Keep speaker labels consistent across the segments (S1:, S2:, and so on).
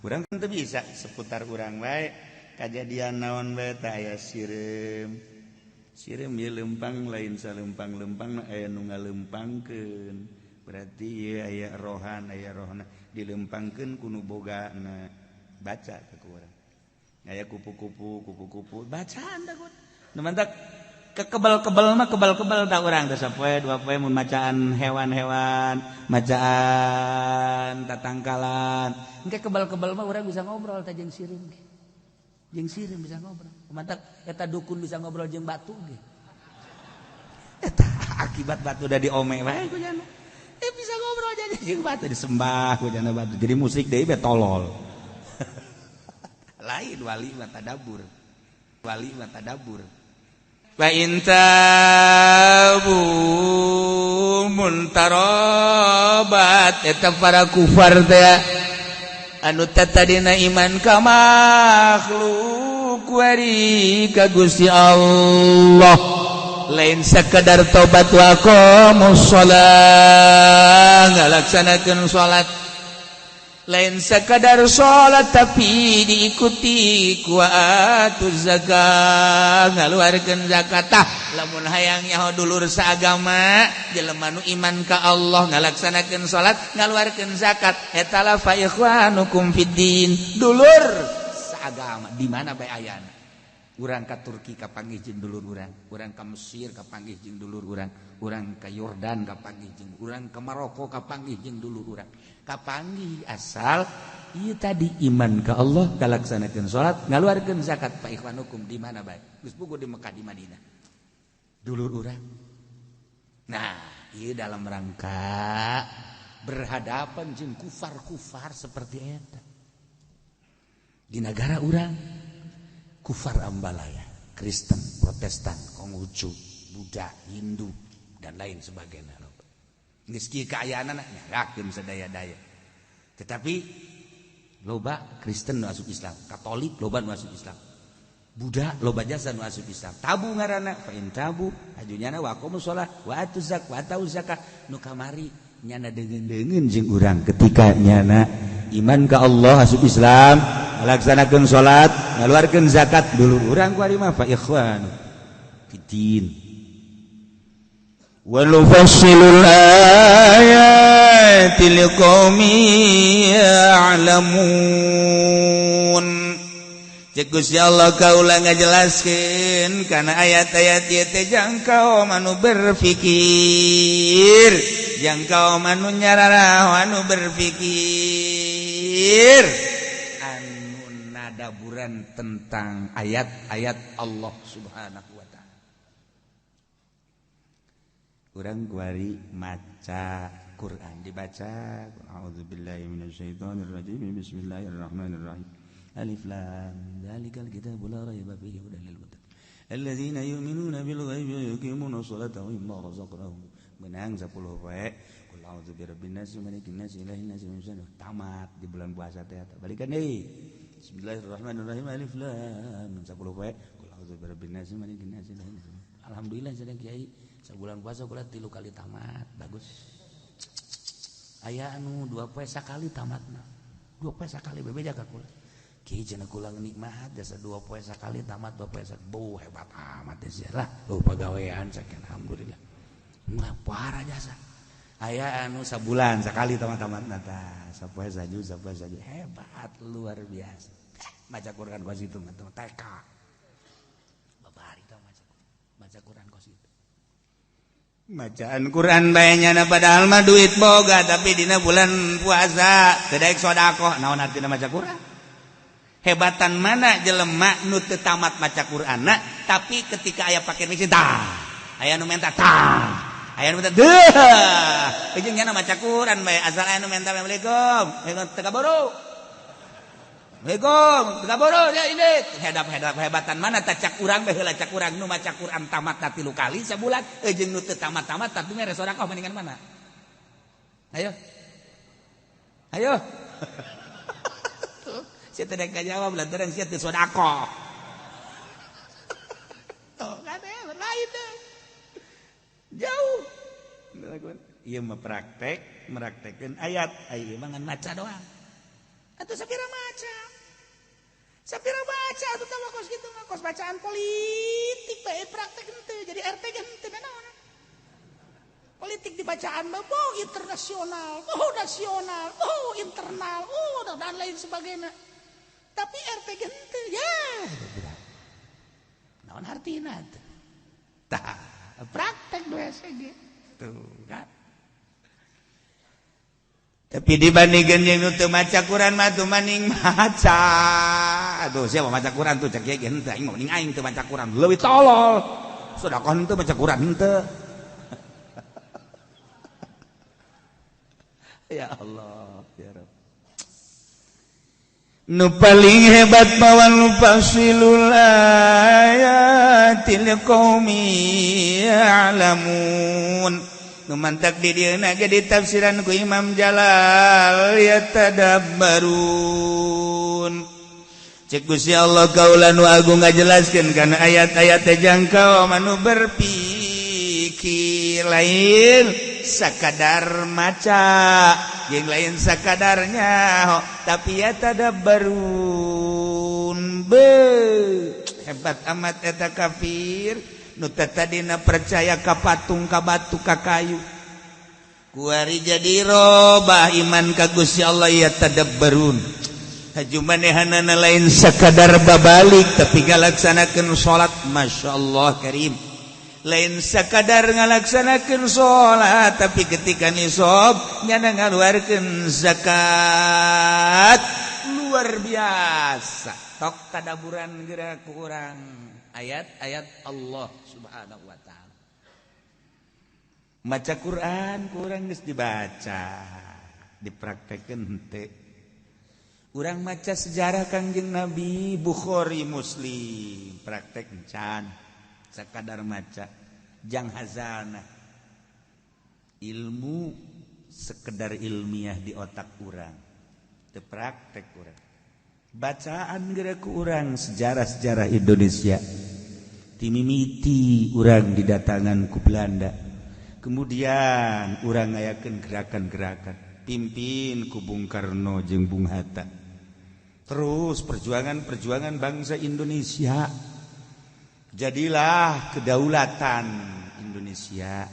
S1: Urang kan teu bisa seputar urang wae kajadian naon bae teh aya sireum. Sireum ieu lempang lain salempang-lempang aya nu ngalempangkeun. Berarti ieu aya rohan, aya rohna dilempangkeun ku nu bogana. Baca ke ku urang. Aya kupu-kupu, kupu-kupu bacaan da ku. Nu mantak kekebel-kebel mah kebel-kebel tak urang teh sapoe dua poe mun macaan hewan-hewan, macaan tatangkalan. Engke kebel-kebel mah urang bisa ngobrol teh jeung sireum ge. Jeung sireum bisa ngobrol. Mantak eta dukun bisa ngobrol jeung batu ge. Eta akibat batu da diome wae ku jana. Bisa ngobrol aja jeung batu disembah ku jana batu. Jadi musrik deui be tolol. Lain wali mah tadabur. Wali mah tadabur. Wa in tabu muntarobat eta para kufar teh anu tadina iman ka makhluk wari ka Gusti Allah lain sekedar tobat wa aqamus shalah ngalaksanakeun salat lain sekadar salat tapi diikuti ku atuz zakat ngaluarkeun zakat. Tah lamun hayang nyaho dulur saagama jelema nu iman ka Allah ngalaksanakeun salat ngaluarkeun zakat eta la fa ikhwanukum fid din dulur saagama di mana bae ayana. Urang ka Turki kapanggih jeung dulur urang, urang ka Mesir kapanggih jeung dulur urang, urang ka Yordan kapanggih jeung urang ka Maroko kapanggih jeung dulur urang. Kapanggih asal ieu tadi iman ka Allah, ngalaksanakeun salat, ngaluarkeun zakat fa ikhwanukum di mana bae. Geus puguh di Mekah di Madinah. Dulur urang. Nah, ieu dalam rangka berhadapan jeung kufar-kufar seperti eta. Di negara urang kufar ambalaya, Kristen, Protestan, Konghucu, Buddha, Hindu dan lain sebagainya. Geus kieu kaayaanna nyanggakeun sadaya-daya. Tetapi loba Kristen nu asup Islam, Katolik loba nu asup Islam, Buddha loba jasa nu asup Islam. Tabu ngaranna fa in tabu ajunyana wa aqamus shalah wa atuz zakat wa atau zakat nu kamari nyana deungeun-deungeun jeung urang ketika nyana iman ka Allah asup Islam ngalaksanakeun salat ngaluarkeun zakat dulur urang ku ari mah fa ikhwan fid din wa nufassilul ayati liqaumin ya'lamun. Cek Gusti Allah kaula ngajelaskeun kana ayat-ayat ieu teh jang kaum anu berfikir, jang kaum anu nyararah anu berfikir anu nadaburan tentang ayat-ayat Allah Subhanahu wa taala. Urang kuari maca Quran dibaca a'udzubillahi minasyaitonirrajim bismillahirrahmanirrahim alif lam dzalikal kitabu la raiba fihi hudan lil muttaqin alladzina yu'minuna bil ghaibi wa yuqimuna sholata wa mimma razaqnahum menang 10 poe qul a'udzu birabbin nas malikin nas ilahin nas min syarri tamat di bulan puasa teh balikan deui bismillahirrahmanirrahim alif lam 10 poe qul a'udzu birabbin nas malikin nas ilahin nas. Alhamdulillah sedang kiai sabulan puasa kula 3 kali tamat bagus. Aya anu 2 poe sakali tamatna 2 poe sakali bebeja ka kula kiai cenah kula nikmat jasa 2 poe sakali tamat 2 poe sakali beuh hebat amat teh lah oh pagawean sakian alhamdulillah mah parah jasa. Aya anu sabulan sakali tamat-tamatna tah sapoe saju sapoe saju hebat luar biasa. Maca Quran kos itu mah TK babari tah maca Quran kos itu. Bacaan Quran bae nyana padahal mah duit boga tapi dina bulan puasa teu daek sedekah naon artina maca Quran. Hebatan mana jelema nu teu tamat maca Quranna tapi ketika aya pakai misi tah aya nu menta tah aya nu menta deuh jeung nyana maca Quran bae asal aya nu menta assalamualaikum teu kaburu Assalamualaikum teu kaburu ya ini hedap-hedap hebatan mana tah cak urang bae heula cak urang nu maca Quran tamat 3 kali sabulan jeung nu teu tamat-tamat tapi mere sedekah mendingan mana? Ayo. Ayo. Sia teh jawab lantaran sia teu sedekah. Tuh kan lain deh. Jauh. Ieu mah praktek meraktekkeun ayat, ai ieu mah ngan maca doang. Atuh sapira maca. Sapira baca atuh tah kos kitu mah kos bacaan politik bae praktek henteu jadi RT ge henteu naon. Politik dibacaan mah oh internasional, oh nasional, oh internal, oh dan lain sebagainya. Tapi RT ge henteu ya. Naon artina teh? Tah, praktek we tuh kan. Tapi dibandingkan yang nu teu maca Quran mah tuh maning maca. Aduh, siapa maca Quran tuh cek ge henteu aing mah mending aing teu maca Quran. Leuwih tolol. Sedekah henteu maca Quran henteu. Ya Allah, ya Rabb. Nu paling hebat mawan nufasilul ayatil qaumi ya'lamun. Nu mantak di dieu na ge ditafsiran ku Imam Jalal yatadabbarun. Cek Gusti Allah kaula nu agung ngajelaskeun kana ayat-ayat teh jangka manu berpikir lain sakadar maca jeung lain sakadarnya tapi yatadabbarun. Be hebat amat eta kafir nu tadina percaya ka patung ka batu ka kayu kuari jadi robah iman ka Gusti Allah yatadabbarun. Haju manehanana lain sakadar babalik tapi ngalaksanakeun salat masyaallah karim. Lain sakadar ngalaksanakeun salat tapi ketika nisab nyana ngaluarkeun zakat luar biasa. Tok tadaburan geura ku urang ayat-ayat Allah Subhanahu wa taala. Maca Quran ku urang geus dibaca, dipraktekeun henteu. Urang maca sejarah Kangjeng Nabi Bukhari Muslim, praktek encan. Sakadar maca jang hazanah. Ilmu sekedar ilmiah di otak urang, teu praktek urang. Bacaan geura ku urang sejarah-sejarah Indonesia. Timimiti urang didatangan ku Belanda. Kemudian urang ngayakeun gerakan-gerakan pimpin ku Bung Karno jeung Bung Hatta. Terus perjuangan-perjuangan bangsa Indonesia. Jadilah kedaulatan Indonesia.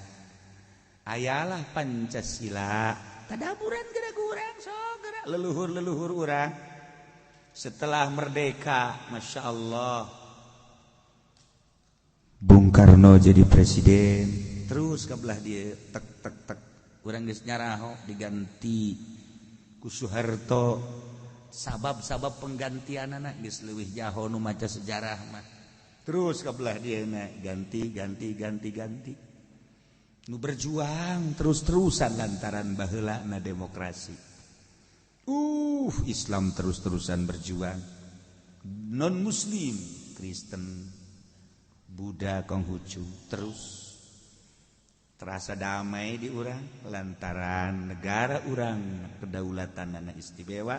S1: Ayalah Pancasila. Tadaburan geura ku urang sok geura leluhur-leluhur urang. Setelah merdeka, Masya Allah, Bung Karno jadi presiden. Terus kebelah dia tek tek tek. Urang geus nyaraho diganti ku Soeharto. Sabab-sabab penggantianana geus leuwih jaho nu maca sejarah mah. Terus kebelah dia ganti ganti ganti ganti. Nu berjuang terus-terusan lantaran baheulana demokrasi. Islam terus-terusan berjuang. Non muslim, Kristen, Buddha, Konghucu terus terasa damai di urang lantaran negara urang kedaulatan anak istimewa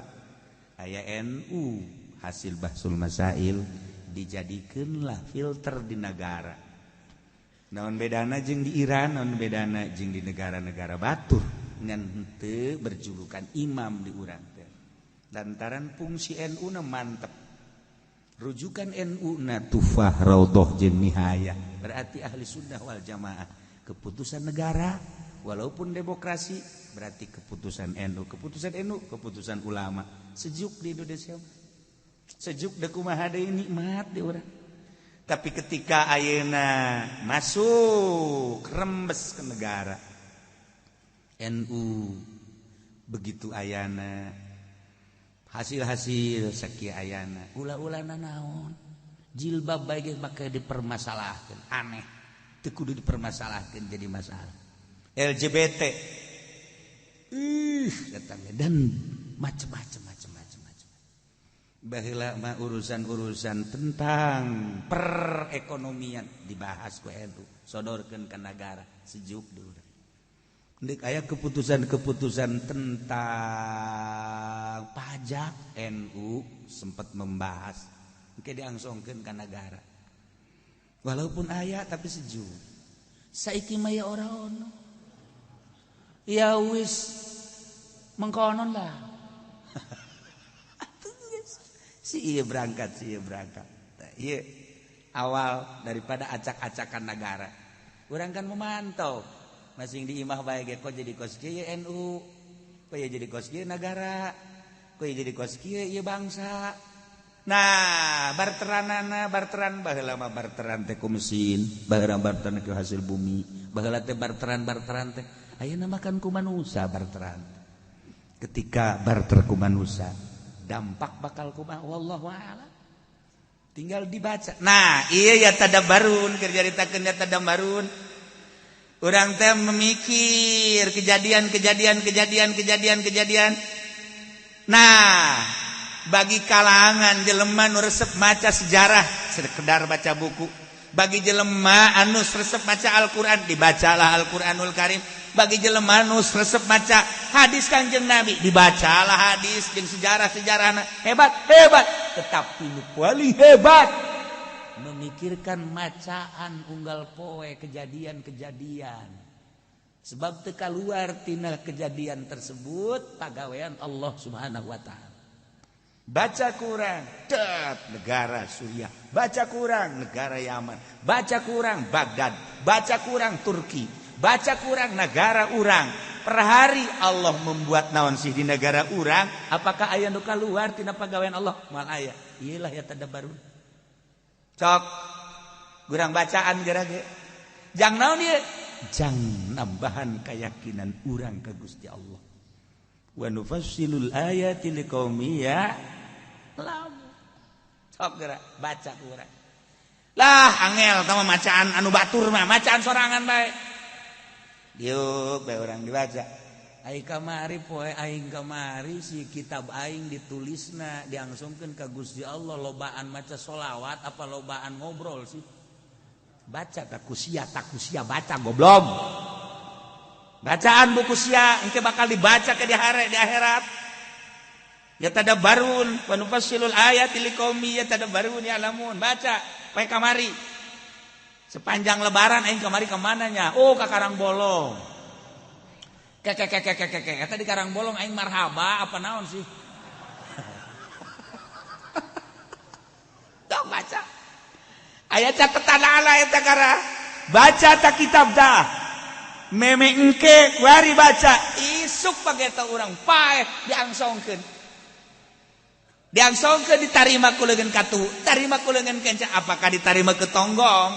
S1: aya NU hasil bahsul masail dijadikeunlah filter di negara. Naon bedana jeung di Iran, naon bedana jeung di negara-negara batur ngan henteu berjulukan imam di urang teh. Lantaran fungsi NU na mantep. Rujukan NU na tufah raudhah jeung nihayah. Berarti ahli sunnah wal jamaah. Keputusan negara walaupun demokrasi berarti keputusan NU, keputusan NU, keputusan ulama. Sejuk di Indonesia. Sejuk da kumaha deui nikmat di urang. Tapi ketika ayeuna masuk rembes ke negara NU begitu ayana hasil-hasil sakieu ayana ulah-ulahna naon jilbab bae geus make dipermasalahkeun aneh teu kudu dipermasalahkeun jadi masalah LGBT datangnya dan macam-macam macam-macam macam. Baheula mah urusan-urusan tentang perekonomian dibahas ku NU sodorkeun ka nagara sejuk di urang. Ndek aya keputusan-keputusan tentang pajak NU sempat membahas engke diangsongkeun ka nagara. Walaupun aya tapi sejuk. Saiki mah ya ora ono. Ya wis mengkonon lah. Si ieu berangkat, si ieu berangkat. Tah ieu awal daripada acak-acakan negara. Urang kan memantau masing di imah bae ge kok jadi kos kieu NU, kok jadi kos kieu negara, kok jadi kos kieu ieu bangsa. Nah, barteranana barteran baheula mah barteran teh ku mesin, baheula barteran ku hasil bumi, baheula teh barteran-barteran teh ayeuna makan ku manusia barteran. Ketika barter ku manusia, dampak bakal kumaha wallahu a'lam. Tinggal dibaca. Nah, iya ya tadabbarun, keur caritakeun ya tadabbarun. Urang teh memikir kejadian-kejadian kejadian kejadian kejadian. Nah, bagi kalangan jelema nu resep maca sejarah, sekedar baca buku. Bagi jelema anu resep maca Al-Qur'an, dibacalah Al-Qur'anul Karim. Bagi jelema anu resep maca hadis Kanjeng Nabi, dibacalah hadis jeung sejarah-sejarahna. Hebat, hebat. Tetapi nu paling hebat memikirkan macaan unggal poe kejadian-kejadian. Sebab teu kaluar tina kejadian tersebut pagawean Allah Subhanahu wa taala. Baca kurang, tet negara Suriah. Baca kurang negara Yaman. Baca kurang Baghdad. Baca kurang Turki. Baca kurang negara urang. Per hari Allah membuat naon sih di negara urang, apakah aya nu kaluar tina pagawean Allah? Moal aya. Iyalah ya tadabbarun. Cok kurang bacaan geura ge. Jang naon ieu? Jang nambahan keyakinan urang ka Gusti Allah. Wa nufassilul ayati liqaumin ya'lamun. Sok geura baca urang. Lah angel tah mah macaan anu batur mah, macaan sorangan bae. Diuk bae urang dibaca. Ai kamari poe aing kamari si kitab aing ditulisna diangsungkeun ka Gusti Allah lobaan maca solawat apa lobaan ngobrol sih. Baca takusia baca goblok. Bacaan buku sia engke bakal dibaca ke di hari di akhirat. Ya tadabbarun wa nufassilul ayati liqaumin yatadabbarun ya'lamun. Baca poe kamari. Sepanjang lebaran aing kamari ka mana nya? Oh ka Karangbolong. Ke ke ke ke ke ke eta di Karangbolong aing marhaba apa naon sih? Tong baca. Aya catetan ala eta kara. Baca ta kitab dah. Meme engke wari baca isuk pageta urang paeh diangsongkeun. Diangsongkeun ditarima ku leungeun katuhu, tarima ku leungeun kenca, apakah ditarima ke tonggong?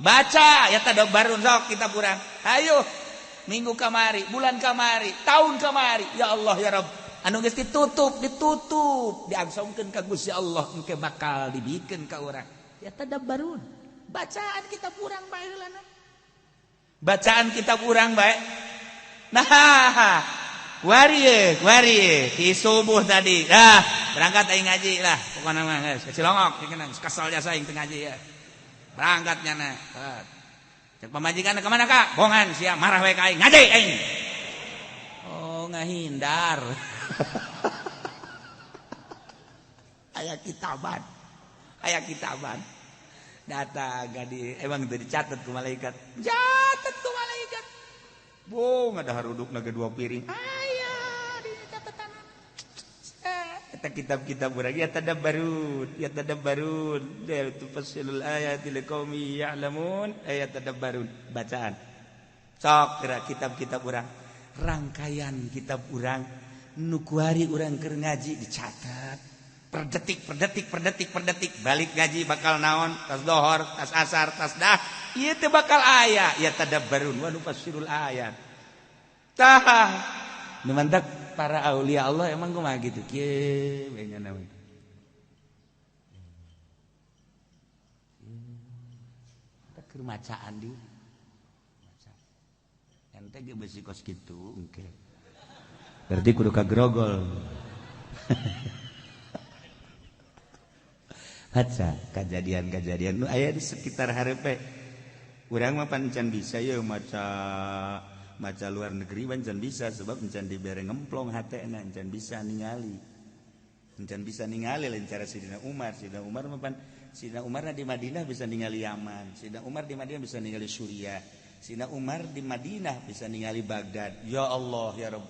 S1: Baca ya tadabbarun sok kitab urang. Ayo minggu kamari, bulan kamari, tahun kamari, ya Allah ya Rabb. Anu geus ditutup, ditutup, diangsongkeun ka Gusti Allah engke bakal dibikeun ka urang. Ya tadabbarun. Bacaan kitab urang bae heulana. Bacaan kitab urang bae. Nah, wari wari di subuh tadi. Dah, berangkat aing ngaji lah. Pokona mah geus cilongok kesel jasa aing teu ngaji ya. Berangkat nyana. Cek pamajikan ke mana kak? Bongan sia marah we ka aing. Ngaji aing. Oh, ngahindar. Aya kitaban. Aya kitaban. Data gadi emang itu dicatat ku malaikat. Catat ku malaikat. Bung ada haruduk naga 2 piring. Aya di catatan. Eta kitab-kitab urang ya tadabbarun, ya tadabbarun. Ya tufassilul ayati liqaumin ya'lamun, ayat tadabbarun. Bacaan. Sok geura kitab-kitab urang. Rangkaian kitab urang nu kuari urang keur ngaji dicatat. Per detik, per detik, per detik, per detik. Balik ngaji bakal naon, tas dohor, tas asar, tas dah. Ieu teh bakal aya ya tadabbarun wa nufassirul ayat. Tah. Nu mantak para aulia Allah emang kumaha gitu. Kieu we nya we. Tah keur macaan di. Maca. Ente ge beusi kos kitu engke. Berarti kudu kagrogol. Baca kejadian-kejadian nu aya di sekitar hareupe. Urang mah pan can bisa ye maca luar negeri pan can bisa sebab can dibere ngemplong hatena can bisa ningali. Can bisa ningali lain cara Sidina Umar. Sidina Umar mah pan Sidina Umar di Madinah bisa ningali Yaman. Sidina Umar di Madinah bisa ningali Suriah. Sidina Umar di Madinah bisa ningali Baghdad. Ya Allah ya Rabb.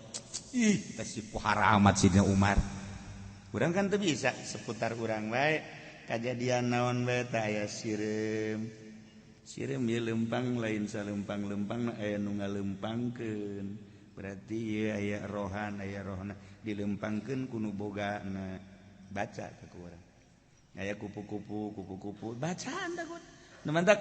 S1: Ih, teh si pohara amat Sidina Umar. Urang kan teu bisa seputar urang wae kajadian naon bae teh aya sireum. Sireum ieu lempang lain salempang-lempang, aya nu ngalempangkeun. Berarti ieu aya rohan, aya rohna dilempangkeun ku nu bogana. Baca ke ku urang. Aya kupu-kupu, kupu-kupu bacaan tah. Nu mantak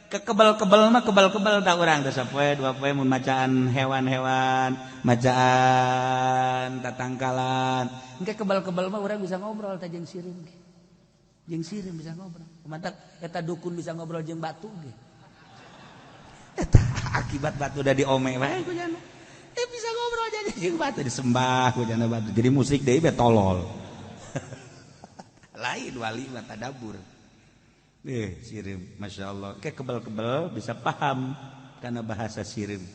S1: kekebel-kebel mah kebel-kebel tak urang teh sapoe dua poe mun macaan hewan-hewan, macaan tatangkalan. Engke kebel-kebel mah urang bisa ngobrol teh jeung sireum ge. Jeung sireum bisa ngobrol. Mantak eta dukun bisa ngobrol jeung batu ge. Eta akibat batu da diome wae ku jana. Eh, bisa ngobrol jadi jeung batu, disembah ku jana batu. Jadi musyrik deui be tolol. Lain wali mah tadabur. Eh, sireum, masya Allah. Kayak kebel-kebel bisa paham karena bahasa sireum.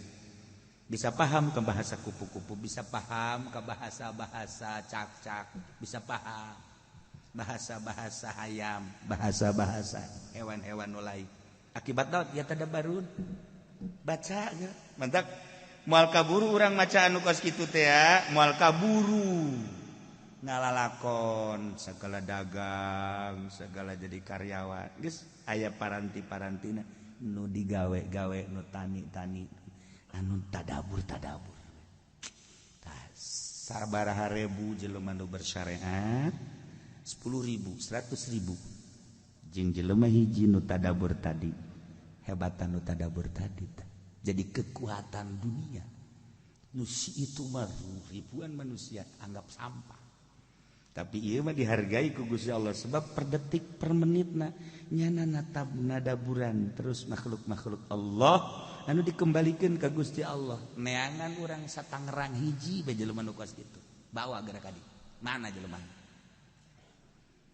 S1: Bisa paham ke bahasa kupu-kupu, bisa paham ke bahasa-bahasa cak-cak, bisa paham bahasa-bahasa hayam, bahasa-bahasa hewan-hewan nu lain. Akibat naon? Ya tadabarun. Baca ge. Mantak moal kaburu urang maca anu kos kitu teh ya, moal kaburu. Ngalalakon segala dagang, segala jadi karyawan geus aya paranti-parantina nu digawe-gawe, nu tani-tani anu tadabur-tadabur. Sabaraha ribu jelema nu bersyariat, 10.000, 100.000, jeung jelema hiji nu tadabur tadi, hebatan nu tadabur tadi tah. Jadi kekuatan dunia nu si itu mah ribuan manusia anggap sampah, tapi ieu mah dihargai ku Gusti Allah sebab per detik per menitna nyana natab nadaburan terus makhluk-makhluk Allah anu dikembalikan ke Gusti Allah. Neangan urang satangerang hiji bae jelema nu kos kitu, bawa gerak kadi mana jelema,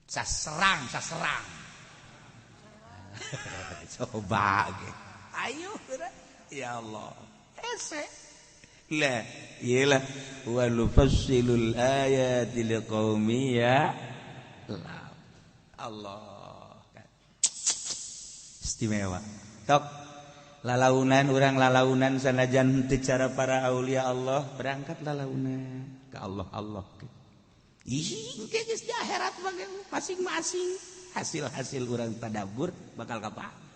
S1: saserang saserang, coba ge ayo gerak. Ya Allah, hese lah iyalah wa nufassilul ayati liqaumi ya Allah istimewa. Tok lalaunan urang, lalaunan sanajan teu cara para aulia Allah, berangkat lalaunan ke Allah. Allah ih engke geus di akhirat mah masing-masing hasil-hasil urang tadabbur bakal kapanggih.